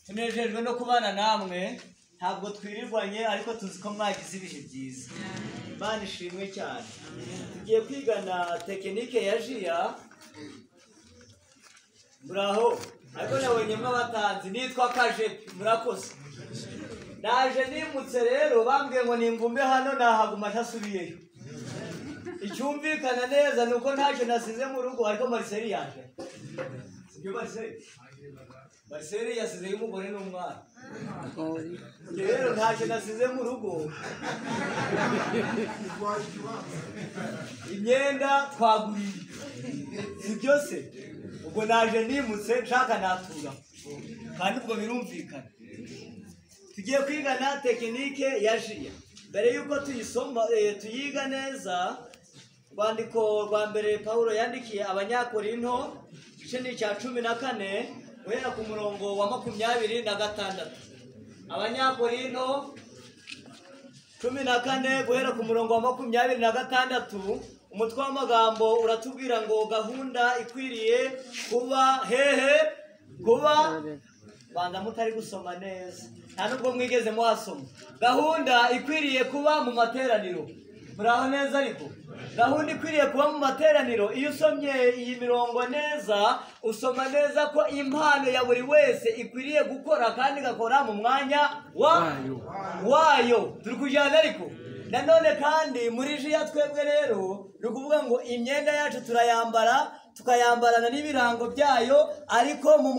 Tunejejwe no kubana namwe, ntabwo twirirwanye ariko tuzi ko mwagize ibihe byiza. Imana ishimwe cyane. Tugiye kwigana tekinike ya jiya. Muraho, ariko nabonye mwabatanzi, nitwa Kajepi, murakoze. Naje nimutse rero bambwiye ngo ningume hano nahaguma ntasubiyeyo. Icyumvikana neza nuko ntacyo nasize mu rugo, ariko Marcel yaje. Sibyo Marcel? Marcel yasize umugore n'umwana. Rero ntacyo nasize mu rugo. Imyenda twaguriye. Sibyo se? Ubwo naje nimutse nshaka natura. Kandi ubwo birumvikana. Tugiye kwigana tekinike ya jiya. Mbere yuko tuyisoma tuyiga neza, rwandiko rwa mbere Paulo yandikiye Abanyakorinto igice ni cya 14 guhera ku murongo wa 26. Abanyakorinto 14 guhera ku murongo wa 26, umutwe w'amagambo uratubwira ngo gahunda ikwiriye kuba hehe kuba banda mutari gusoma neza, nta nubwo mwigeze muhasoma. Gahunda ikwiriye kuba mu materaniro. Muraho neza ariko? Gahunda ikwiriye kuba mu materaniro. Iyo usomye iyi mirongo neza, usoma neza ko impano ya buri wese ikwiriye gukora kandi igakora mu mwanya wayo. Turi kujyana ariko? Nanone kandi muri jiya twebwe rero ni ukuvuga ngo imyenda yacu turayambara, tukayambarana n'ibirango byayo, ariko mu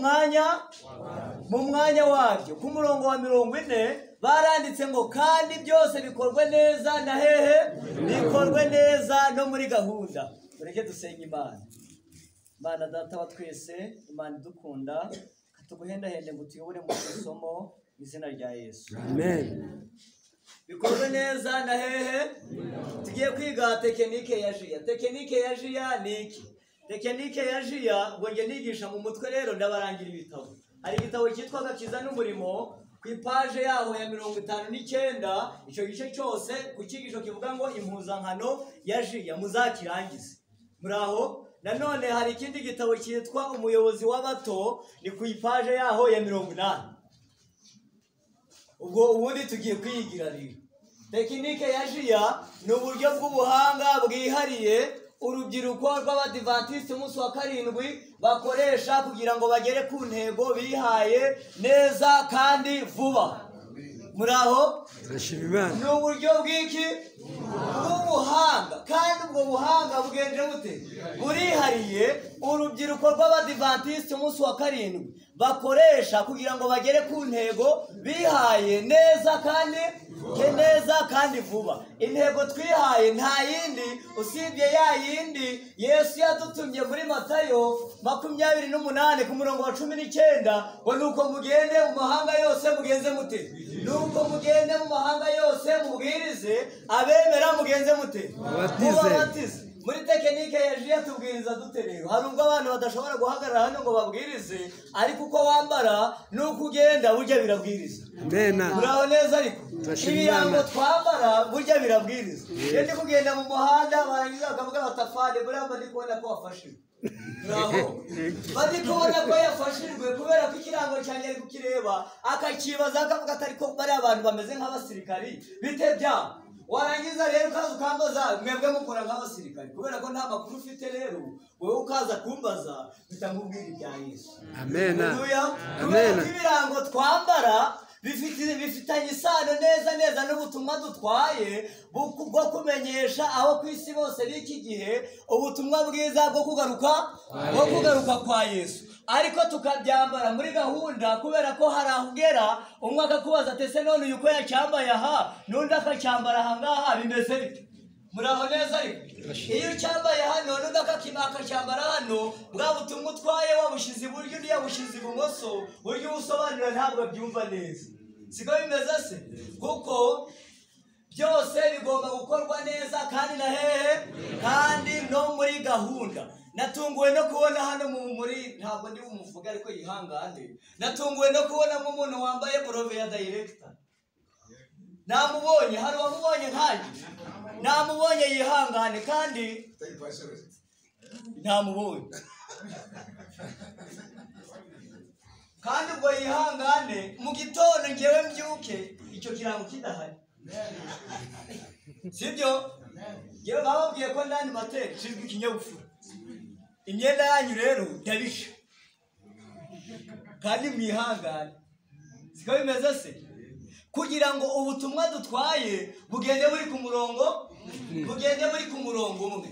mwanya wabyo. Ku murongo wa 40 baranditse ngo kandi byose bikorwe neza na hehe bikorwe neza no muri gahunda. Mureke dusenge Imana. Imana data wa twese, Imana idukunda, katuguhendahende ngo tuyobore mu isomo mu izina rya Yesu. Amen. Bikorwe neza na hehe. Tugiye kwiga tekinike ya jiya. Tekinike ya jiya ni iki? Tekinike ya jiya ngo nge nigisha mu mutwe rero ndabarangira ibitabo. Hari igitabo cyitwa Gakiza n'umurimo, ku ipaje yaho ya 59, icyo gice cyose ku cyigisho kivuga ngo impuzankano ya jiya, muzakirangize. Muraho. Nanone hari ikindi gitabo cyitwa Umuyobozi w'abato, ni ku ipaje yaho ya 80. Ubwo ubundi tugiye kwiyigira rero. Tekinike ya jiya ni uburyo bw'ubuhanga bwihariye urubyiruko rw'Abadivantisiti umunsi wa 7 bakoresha kugira ngo bagere ku ntego bihaye neza kandi vuba. Muraho? Ni uburyo bw'iki? Bw'ubuhanga. Kandi ubwo buhanga bugenje bute? Burihariye urubyiruko rw'Abadivantisiti umunsi wa 7 bakoresha kugira ngo bagere ku ntego bihaye neza kandi neza kandi vuba. Intego twihaye nta yindi usibye ya yindi Yesu yadutumye muri Matayo 28 ku murongo wa 19 ngo nuko mugende mu mahanga yose mugenze mute? Nuko mugende mu mahanga yose mubwirize abemera mugenze mute? Mubatize. Muri tekinike ya jiya tubwiriza dute rero? Hari ubwo abantu badashobora guhagarara hano ngo babwirize, ariko uko wambara nuko ugenda burya birabwiriza. Muraho neza ariko? Ibirango twambara burya birabwiriza. Iyo ndi kugenda mu muhanda barangiza bakavuga batafande buriya mba ndi kubona ko wafashijwe. Muraho? Bari kubona ko yafashijwe kubera ko ikirango cyanjye ari kukireba akakibaza akavuga ati ariko bariya abantu bameze nk'abasirikari bite byabo. Warangiza rero ukaza ukambaza mwebwe mukora nk'abasirikari kubera ko nta makuru ufite rero wowe ukaza kumbaza bitangubwira ibya Yesu. Amen. Amen. Ibirango twambara bifitanye isano neza neza n'ubutumwa dutwaye bwo kumenyesha aho ku isi bose b'iki gihe ubutumwa bwiza bwo kugaruka kwa Yesu. Ariko tukabyambara muri gahunda kubera ko hari aho ugera umwe akakubaza ati ese none uyu ko yacyambaye aha n'undi akacyambara aha ngaha bimeze bite? Muraho neza ariko? Iyo ucyambaye hano n'undi akacyambara hano, bwa butumwa utwaye wabushyize iburyo undi yabushyize ibumoso, buryo ubusobanura ntabwo abyumva neza. Siko bimeze se? Kuko byose bigomba gukorwa neza kandi na hehe kandi no muri gahunda. Natunguwe no kubona hano muri ntabwo ndi bumuvuga ariko yihangane. Natunguwe no kubona umuntu wambaye borove ya director. Namubonye, hari uwamubonye nkanjye. Namubonye yihangane kandi namubonye. Kandi ubwo yihangane mu gitondo ngewe mbyuke icyo kirango kidahari, sibyo? Ngewe bababwiye ko ndani materi nshinzwe ikinyabupfura, imyenda yanyu rero ndabica kandi mwihangane, siko bimeze se? Kugira ngo ubutumwa dutwaye bugende buri ku murongo, bugende buri ku murongo umwe.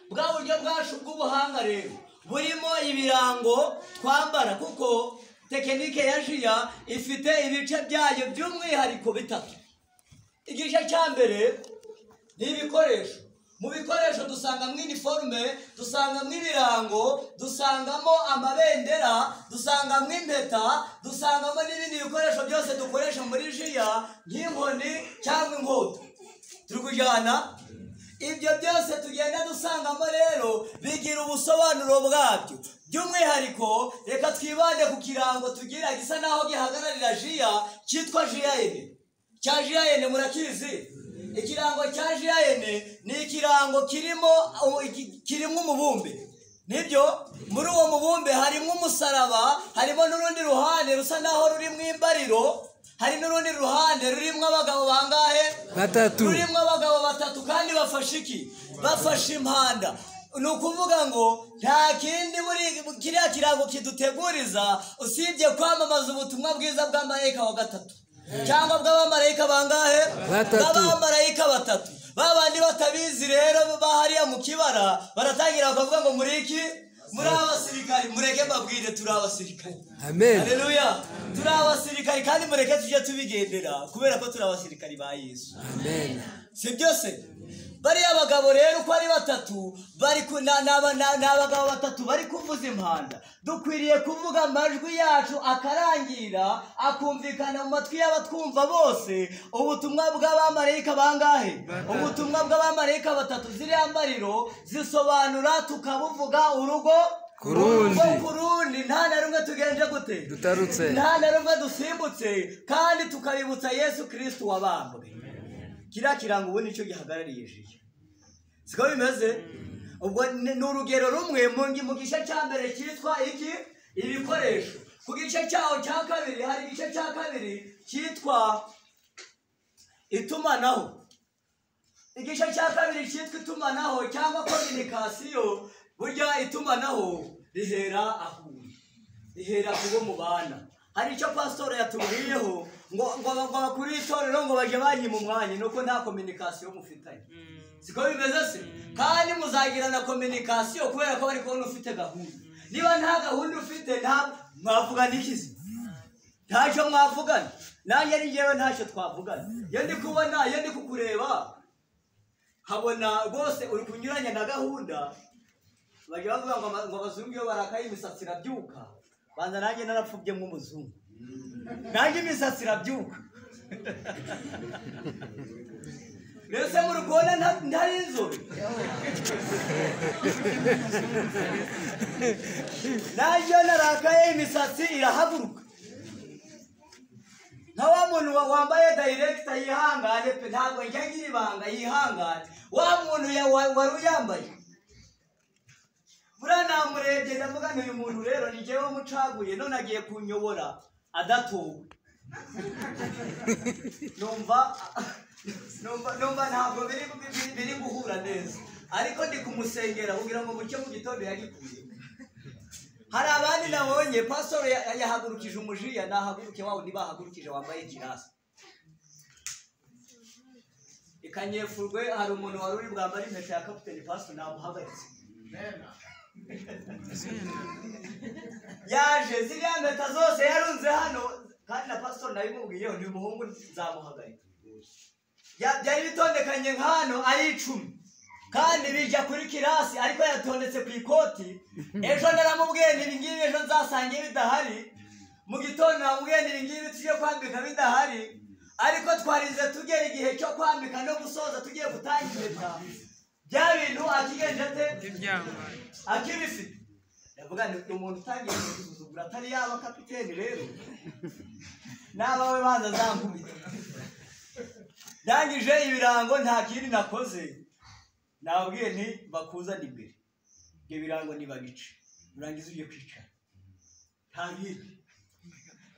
Bwa buryo bwacu bw'ubuhanga rero burimo ibirango twambara, kuko tekinike ya jiya ifite ibice byayo by'umwihariko bitatu. Igice cya mbere ni ibikoresho. Mu bikoresho dusangamo iniforume, dusangamo ibirango, dusangamo amabendera, dusangamo impeta, dusangamo n'ibindi bikoresho byose dukoresha muri jiya nk'inkoni cyangwa inkota. Turi kujyana? Ibyo byose tugenda dusangamo rero bigira ubusobanuro bwabyo. By'umwihariko reka twibande ku kirango tugira gisa naho gihagararira jiya, cyitwa JN. Cya JN murakizi? Ikirango cya JN ni ikirango kirimo umubumbe, nibyo? Muri uwo mubumbe harimo umusaraba, harimo n'urundi ruhande rusa naho rurimo imbariro, hari n'urundi ruhande rurimo abagabo bangahe? Batatu. Rurimo abagabo batatu kandi bafashe iki? Bafashe impanda. Ni ukuvuga ngo nta kindi muri kiriya kirango kiduteguriza usibye kwamamaza ubutumwa bwiza bwa marayika wa gatatu, cyangwa bw'abamarayika bangahe? Bw'abamarayika batatu. Babandi batabizi rero bahariya mu kibara baratangira bakavuga ngo muri iki? Muri abasirikari. Mureke mbabwire, turi abasirikari. Amen. Haleluya. Turi abasirikari kandi mureke tujye tubigendera kubera ko turi abasirikari ba Yesu. Amen. Si byose? Bariya bagabo rero uko ari batatu bari ni abagabo batatu bari kuvuza impanda. Dukwiriye kuvuga amajwi yacu akarangira akumvikana mu matwi y'abatwumva bose ubutumwa bw'abamarayika bangahe? Ubutumwa bw'abamarayika batatu. Ziriya mbariro zisobanura tukabuvuga urugo kurundi, nta na rumwe tugenje gute? Dutarutse. Nta na rumwe dusimbutse, kandi tukabibutsa Yesu Kristo wabambwe. Kiriya kirango ubu nicyo gihagarariye jiya, siko bimeze? Ubwo ni urugero rumwe mu gice cya mbere cyitwa iki? Ibikoresho. Ku gice cyaho cya kabiri hari igice cya kabiri cyitwa itumanaho. Igice cya kabiri cyitwa itumanaho cyangwa kominikasiyo. Burya itumanaho rihera aho, rihera kubo mubana. Hari icyo pastor yatubwiyeho ngo abakuru itorero ngo bajye banyima umwanya, nuko nta kominikasiyo mufitanye, siko bimeze se? Kandi muzagirana kominikasiyo kubera ko bari kubona ufite gahunda. Niba nta gahunda ufite, nta mwavugana iki se? Ntacyo mwavugana. Nanjye ari njyewe ntacyo twavugana. Iyo ndi kubona, iyo ndi kukureba nkabona rwose uri kunyuranya na gahunda. Bajya bavuga ngo abazungu iyo barakaye imisatsi irabyuka. Banza nanjye narapfubye nk'umuzungu, nanjye imisatsi irabyuka. Mbese muri kubona ntari inzobe? Nanjye narakaye imisatsi irahaguruka. Nka wa muntu wambaye director yihangane pe, ntabwo njya ngira ibanga, yihangane. Wa muntu wari uyambaye buriya namurebye ndavuga nti uyu muntu rero ni njyewe mucaguye, none agiye kunyobora adatowe. Numva ntabwo biri guhura neza, ariko ndi kumusengera kugira ngo buke mu gitondo yagikuye. Hari abandi nabonye pastor yahagurukije umujiya, nahaguruke wawe ntibahagurukije wambaye kirasi ikanyefurwe. Hari umuntu wari uri bwambare impeta ya kapiteni, pastor namuhagaritse. Yaje ziriya mpeta zose yarunze hano, kandi na pastor nabimubwiyeho ni umuhungu nzamuhagarika. Byari bitondekanye nk'hano ari 10 kandi bijya kuri kirasi, ariko yatondetse ku ikoti. Ejo naramubwiye ibi ngibi ejo nzasange bidahari, mu gitondo namubwiye ibi ngibi tujye kwambika bidahari, ariko twarize tugera igihe cyo kwambika no gusoza tugiye gutanga impeta, bya bintu akigenje ate? Akibifite. Ndavuga nti umuntu utangiye gusuzugura atari yaba kapiteni rero n'abawe banza zankubita. Ndangije ibirango nta kindi nakoze, nababwiye nti bakuzana imbere ibyo birango nibabice, urangiza ujye kwicara. Nta bindi.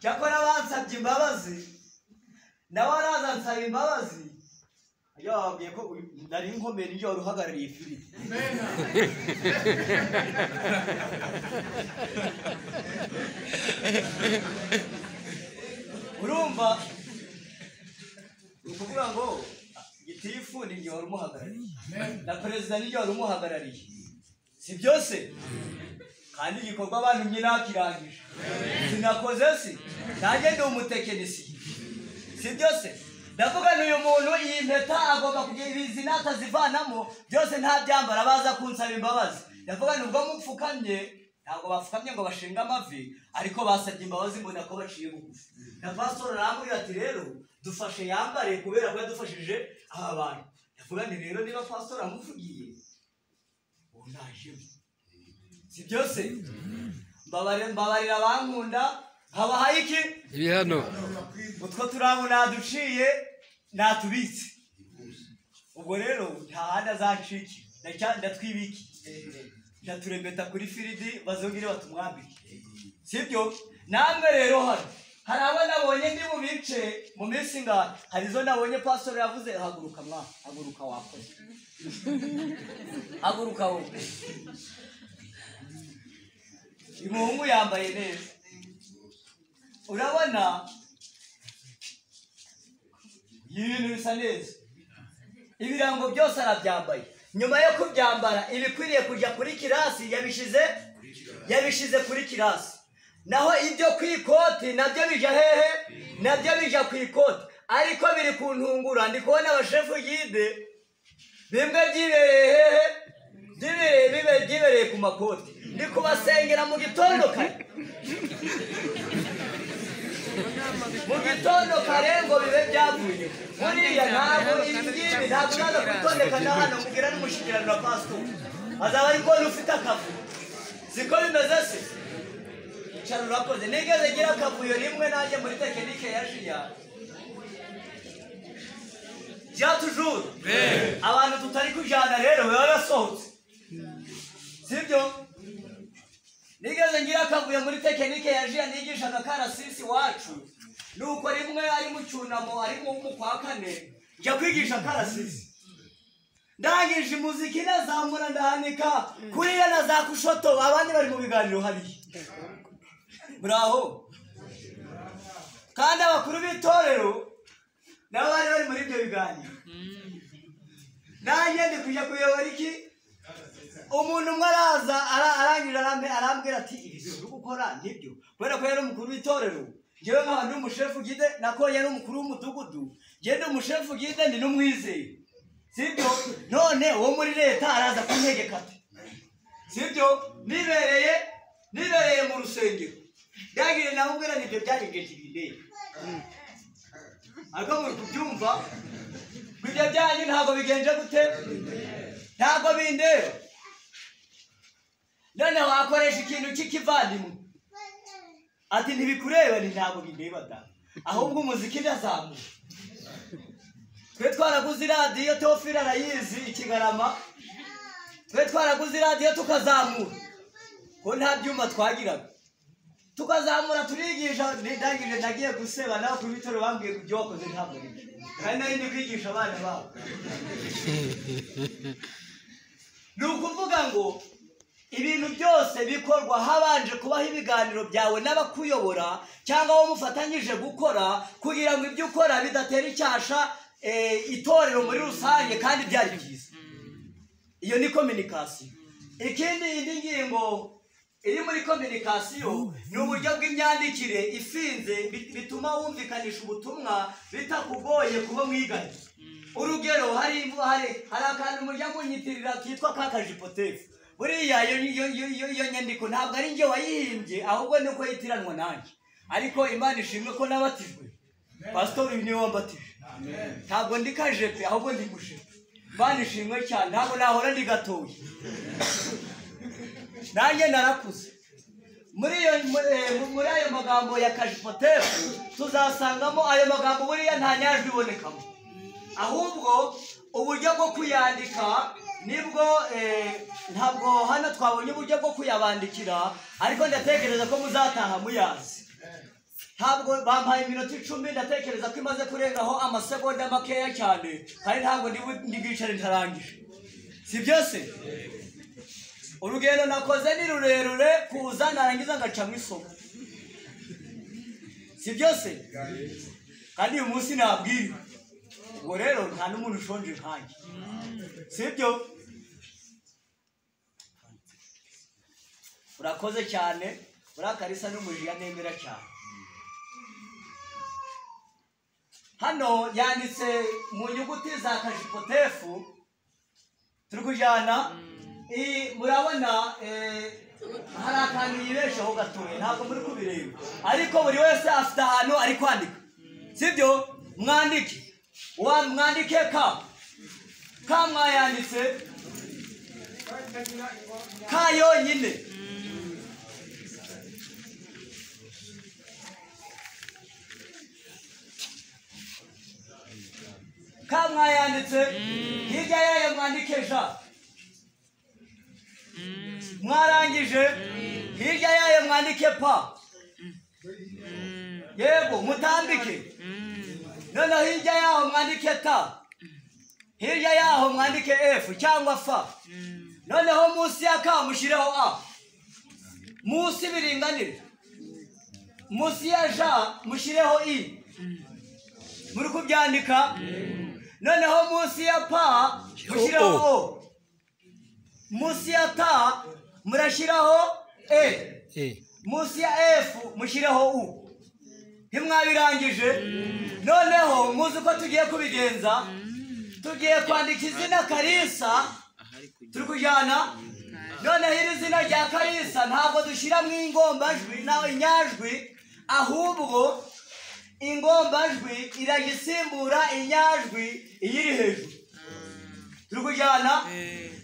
Cyakora bansabye imbabazi, nawe araza ansaba imbabazi. Iyo bababwiye ko nari nkomeye nijye wari uhagarariye ifiriti. Urumva ni ukuvuga ngo gitifu ni njye wari umuhagarariye na perezida ni njye wari umuhagarariye, si byose? Kandi igikorwa bantumye nakirangije, sinakoze si nanjye ndi umutekinisiye, si byose? Ndavuga n'uyu muntu iyi mpeta agomba kugira ibizi natazivanamo byose ntabyambara, baza kunsaba imbabazi. Ndavuga nubwo mupfukamye, ntabwo bapfukamye ngo bashinge amavi, ariko basabye imbabazi mbona ko baciye bugufi. Na pastor arambwira ati rero dufashe yambare kubera ko yadufashije aba bantu. Ndavuga nti rero niba pastor amuvugiye ubu najemo, si byose? Mbabarira abankunda, habahaye iki? Ibihano. Utwo turango naduciye natubitse, ubwo rero nta handi azacikira, ndatwibiki ndaturembeta kuri firidi bazongere batumwambike, sibyo? Namwe rero hano hari abo nabonye ndi mu bice mu minsi ingahe, hari izo nabonye pastor yavuze haguruka mwa, haguruka wakoze, haguruka wowe. Umuhungu yambaye neza, urabona ibintu bisa neza, ibirango byose arabyambaye. Nyuma yo kubyambara ibikwiriye kujya kuri kirasi yabishize kuri kirasi, naho ibyo ku ikoti nabyo bijya hehe? Nabyo bijya ku ikoti, ariko biri ku ntungura. Ndi kubona abashefu gide bimwe byibereye hehe? Byibereye ku makoti. Ndi kubasengera mu gitondo kare, mu gitondo kare ngo bibe byavuye buriya. Ntabwo ibi ngibi ntabwo uzaza kubitondeka na hano mubwira n'umushyikirano na pasitori azaba ari kubona ufite akavuyo, siko bimeze se? Icara urakoze. Nigeze ngira akavuyo rimwe nanjye muri tekinike ya jiya bya tujuru, abantu tutari kujyana rero baba basohotse, sibyo? Nigeze ngira akavuyo muri tekinike ya jiya nigishaga karasisi wacu, nuko rimwe ari mu cyunamo ari mu kwa kane njya kwigisha karasisi, ndangije umuziki nazamura ndahanika kuriya na za kushoto, abandi bari mu biganiro hariya muraho, kandi abakuru b'itorero nabo bari bari muri ibyo biganiro. Nanjye ndi kujya kuyobora iki, umuntu umwe araza arangije arambwira ati ibi uri gukora nibyo, kubera ko yari umukuru w'itorero, njyewe nkaba ndi umushefu gide, nako yari umukuru w'umudugudu, njyewe ndi umushefu gide ndi n'umwizeye, sibyo? None uwo muri leta araza kuntegeka ati sibyo? Nibereye mu rusengero, ndangije namubwira nibyo byarengeje ibindeba, ariko muri kubyumva ibyo byanyu ntabwo bigenje gute? Ntabwo bindeba. None wakoresha ikintu cy'ikivandimwe ati ntibikureba, ni ntabwo bindeba da, ahubwo umuziki ndazamuka. Twe twaraguze iradiyo, Teofile arayizi ikigarama, twe twaraguze iradiyo tukazamura, ko nta byuma twagiraga, tukazamura turigisha. Ndangije nagiye guseba nawe ku bitaro bambwiye ibyo wakoze ntabwo ari byo, kandi nari ndi kwigisha abana babo. Ni ukuvuga ngo ibintu byose bikorwa habanje kubaho ibiganiro byawe n'abakuyobora cyangwa abo mufatanyije gukora, kugira ngo ibyo ukora bidatera icyasha itorero muri rusange, kandi byari byiza. Iyo ni communication. Ikindi indi ngingo iri muri communication ni uburyo bw'imyandikire ifinze bituma wumvikanisha ubutumwa bitakugoye kuba mwiganye. Urugero hari akantu murya munyitirira kitwa kakajipotefu. Buriya iyo nyandiko ntabwo ari njye wayihimbye, ahubwo ni uko yitiranwa nanjye, ariko Imana ishimwe ko nabatijwe. Pastor niwe wambatije, ntabwo ndi kajepe ahubwo ndi mushepe. Imana ishimwe cyane, ntabwo nahora ndi gatoya, nanjye narakuze. Muri ayo magambo ya kajipotefu tuzasangamo ayo magambo buriya nta nyajwi ibonekamo, ahubwo uburyo bwo kuyandika Nibwo ntabwo hano twabonye uburyo bwo kuyabandikira, ariko ndatekereza ko muzataha muyazi. Ntabwo bampaye iminota 10, ndatekereza ko imaze kurengaho amasegonda makeya cyane, kandi ntabwo ndi bwicare ntarangije. Si byose? Urugendo nakoze ni rurerure, kuza narangiza ngaca mu isoko. Si byose? Kandi uyu munsi nabwiriwe. Ubwo rero nta n'umuntu ushonje nkanjye. Sibyo? Urakoze cyane, urakarisa n'umujiya nemera cyane. Hano yanditse mu nyuguti za kajipotefu, turi kujyana. Murabona hari akantu yibeshaho gatoya, ntabwo muri kubireba, ariko buri wese afite ahantu ari kwandika. Sibyo? Mwandike. Mwandike ka. Ka mwayanditse. Ka yonyine. Ka mwayanditse. Hirya yayo mwandike ja. Mwarangije. Hirya yayo mwandike pa. Yego, mutambike. Noneho hirya yaho mwandike ta. Hirya yaho mwandike F cyangwa F. Noneho munsi ya K mushireho A. Munsi biringanire. Munsi ya J mushireho I. Muri kubyandika. Noneho munsi ya P mushireho O. Munsi ya T murashiraho E. Munsi ya F mushireho U. Ntimwabirangije? Noneho muzi uko tugiye kubigenza. Tugiye kwandika izina Kalisa, turi kujyana. Noneho iri zina rya Kalisa ntabwo dushyiramo ingombajwi na inyajwi, ahubwo ingombajwi iragisimbura inyajwi iyiri hejuru. Turi kujyana.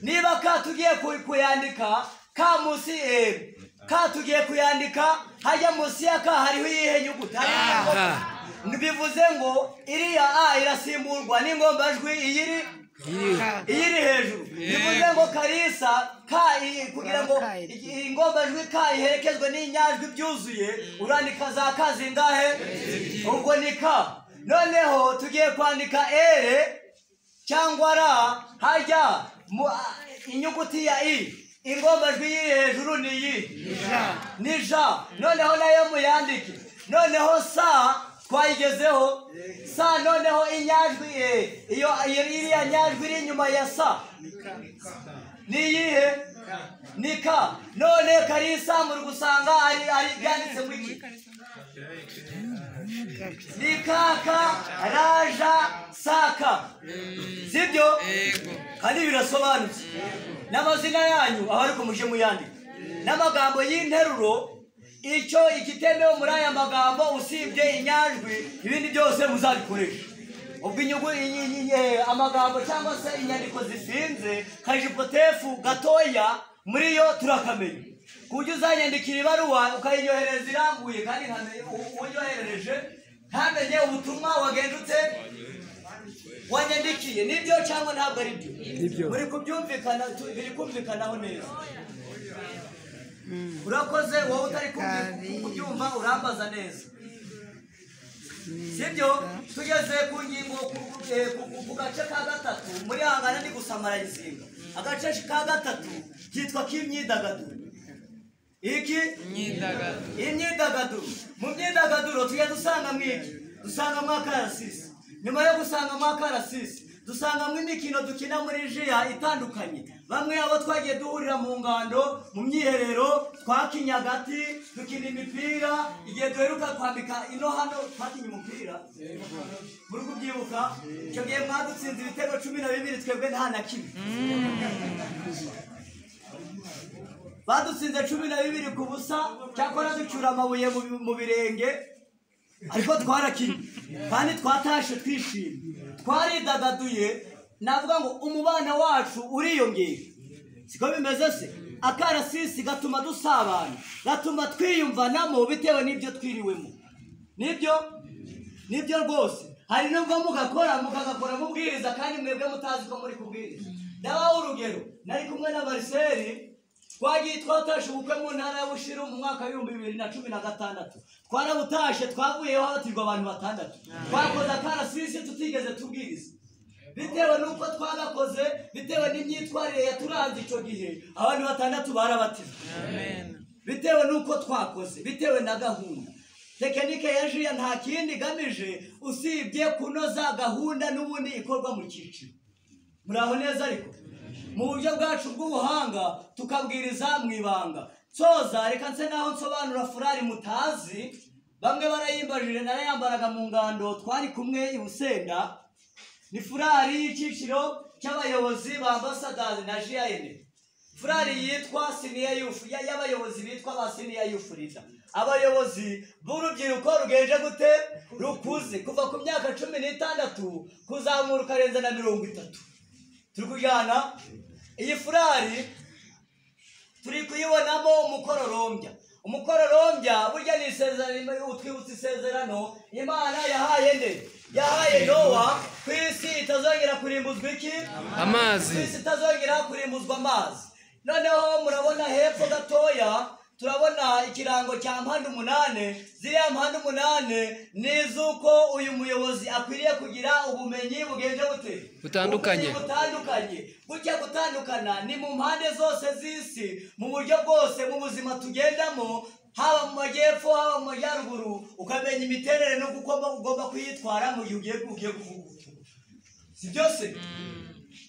Niba ka tugiye kuyandika ka munsi e, ka tugiye kuyandika hajya munsi ya ka hariho iyihe nyuguti? Bivuze ngo iriya a irasimburwa n'ingombajwi iyiri hejuru. Bivuze ngo Kalisa ka kugira ngo ingombajwi ka iherekezwe n'inyajwi byuzuye, urandika za ka zingahe? Ubwo ni ka. Noneho tugiye kwandika ere cyangwa ra, hajya inyuguti ya i, ingombajwi iri hejuru ni iyi, ni ja. Noneho nayo muyandike. Noneho sa twayigezeho. Sa noneho inyajwi e, iyo iriya nyajwi iri inyuma ya sa ni iyihe? Ni ka. None Kalisa muri gusanga ari byanditse mu iki? Ni kaka raja saka. Sibyo? Kandi birasobanutse. N'amazina yanyu aho ariko muje muyandika. N'amagambo y'interuro, icyo ikitemewe muri aya magambo usibye inyajwi, ibindi byose muzabikoresha. Ubwo inyugu amagambo cyangwa se inyandiko zisinze kajipotefu gatoya muri yo turakamenya. Kujya uzanyandikira ibaruwa ukayinyohereza irambuye, kandi unyoherereje ntamenye ubutumwa wagendutse wanyandikiye. Nibyo cyangwa ntabwo ari byo? Muri kubyumvikana, biri kumvikanaho neza. Urakoze wowe utari kubyumva urambaza neza. Sibyo? Tugeze ku ngingo ku gace ka gatatu muri hangana ndi gusamarayizinga. Agace ka gatatu kitwa k'imyidagaduro. Iki? Imyidagaduro. Mu myidagaduro tujya dusanga mwiki, dusanga mu akarasisi. Nyuma yo gusanga mu akarasisi, dusanga mu imikino dukina muri jiya itandukanye. Bamwe abo twagiye duhurira mu ngando, mu myiherero, twakinya agati, dukina imipira. Igihe duheruka kwambika ino hano twakinye umupira. Muri kubyibuka? Icyo gihe mwadutsinze ibitego 12, twebwe nta na kimwe. Badutsinze 12 ku busa, cyakora ducyura amabuye mu birenge, ariko twarakinye kandi twatashe twishimye, twaridagaduye. Navuga ngo umubano wacu uriyongera. Siko bimeze se? Akarasisi gatuma dusabana, gatuma twiyumvanamo bitewe n'ibyo twiriwemo. Nibyo? Nibyo rwose. Hari nubwo mugakora mukagakora mubwiriza kandi mwebwe mutazi ko muri kubwiriza. Ndabaha urugero, nari kumwe na Marcel, twagiye twatashe ubukwe mu ntara ya Bushiru mu mwaka w'ibihumbi 2016. Twarabutashe, twavuyeho habatirwa abantu 6. Twakoze akarasisi tutigeze tubwiriza. Bitewe n'uko twagakoze, bitewe n'imyitwarire yaturanze icyo gihe, abantu 6 barabatijwe. Bitewe n'uko twakoze, bitewe na gahunda. Tekinike ya jiya nta kindi igamije usibye kunoza gahunda n'ubundi ikorwa mu cyiciro. Muraho neza ariko? Mu buryo bwacu bw'ubuhanga tukabwiriza mu ibanga. Nsoza reka nse naho nsobanura furari mutazi, bamwe barayimbajije, narayambaraga mu ngando twari kumwe i Busenda. Ni furari y'icyiciro cy'abayobozi ba ambassadors na GIN. Furari yitwa senior youth, y'abayobozi bitwa ba senior youth leader. Abayobozi b'urubyiruko rugenje gute? Rukuze kuva ku myaka 16 kuzamura ukarenza na 30. Turi kujyana iyi furari turi kuyibonamo umukororombya. Umukororombya burya ni isezerano, utwibutsa isezerano Imana yahaye nde? Yahaye Nowa ku isi itazongera kurimbuzwa iki? Amazi. Ku isi itazongera kurimbuzwa amazi. Noneho murabona hepfo gatoya turabona ikirango cya mpande 8. Ziriya mpande 8 ni izuko uyu muyobozi akwiriye kugira ubumenyi bugenje bute? Butandukanye. Butandukanye. Gutya gutandukana ni mu mpande zose z'isi, mu buryo bwose mu buzima tugendamo, haba mu majyepfo haba mu majyaruguru, ukamenya imiterere n'uko ugomba kuyitwara mu gihe ugiye kuvuga. Si byose?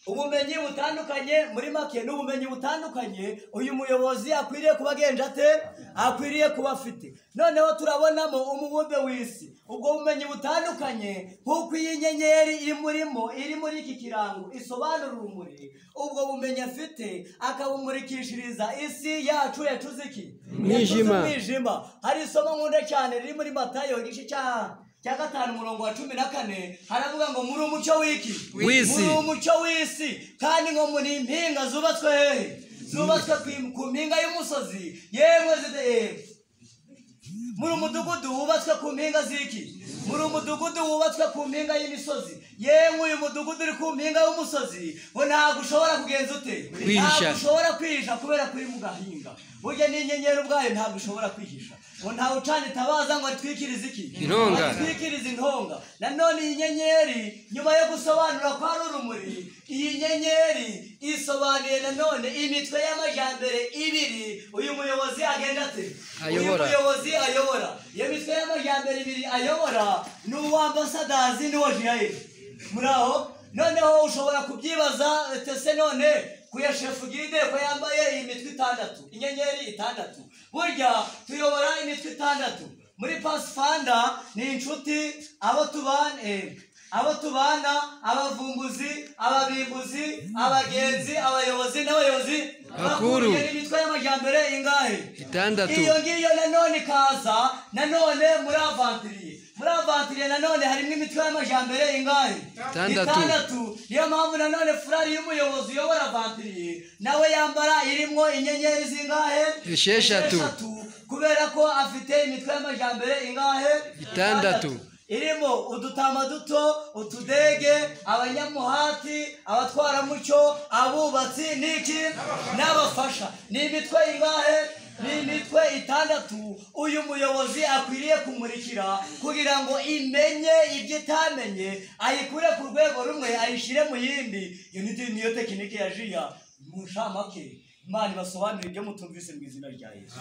Ubumenyi butandukanye muri make ni ubumenyi butandukanye uyu muyobozi akwiriye kuba agenje ate? Akwiriye kuba afite. Noneho turabonamo umubumbe w'isi. Ubwo bumenyi butandukanye nk'uko iyi nyenyeri imurimo iri muri iki kirango isobanura urumuri, ubwo bumenyi afite akabumurikishiriza isi yacu yacuze iki? Umwijima. Hari isomo nkunda cyane riri muri Matayo igice cya 5 umurongo wa 14, haravuga ngo muri umucyo w'iki? W'isi. Muri umucyo w'isi, kandi ngo muri impinga zubatswe hehe? Zubatswe ku mpinga y'umusozi. Yemwe muri umudugudu wubatswe ku mpinga z'iki? Muri umudugudu wubatswe ku mpinga y'imisozi. Yemwe uyu mudugudu uri ku mpinga y'umusozi ngo ntabwo ushobora kugenza ute? Ntabwo ushobora kwihisha kubera kuri mu gahinga. Burya n'inyenyeri ubwayo ntabwo ushobora kwihisha. Ngo ntawe ucana itabaza ngo atwikirize iki? Intonga. Atwikirize intonga. Nanone iyi nyenyeri nyuma yo gusobanura ko ari urumuri, iyi nyenyeri isobanuye nanone imitwe y'amajyambere 2 uyu muyobozi agenda ate? Ayobora. Uyu muyobozi ayobora. Iyo mitwe y'amajyambere 2 ayobora ni uw'ambasadazi n'uwa GIN. Muraho? Noneho ushobora kubyibaza tese none kuya chef guide ko yambaye imitwe 6, inyenyeri 6. Burya tuyobora imitwe 6. Muri Pathfinder ni inshuti, abo tubana, abavumbuzi, ababimbuzi, abagenzi, abayobozi n'abayobozi bakuru. Imitwe y'amajyambere ingahe? 6. Iyo ngiyo nanone ikaza nanone muri avantiriye. Muri avantiriye nanone harimo imitwe y'amajyambere ingahe? 6. Niyo mpamvu nanone furari y'umuyobozi uyobora avantiriye nawe yambara irimo inyenyeri zingahe? 6. Kubera ko afite imitwe y'amajyambere ingahe? 6. Irimo udutama duto, utudege, abanyamuhati, abatwaramucyo, abubatsi n'iki? N'abafasha. Ni imitwe ingahe? Ni imitwe 6 uyu muyobozi akwiriye kumurikira kugira ngo imenye ibyo itamenye, ayikure ku rwego rumwe ayishyire mu yindi. Iyo niyo tekinike ya jiya. Mu nshamake Imana ibasobanurire ibyo mutumvise mu izina rya Yesu.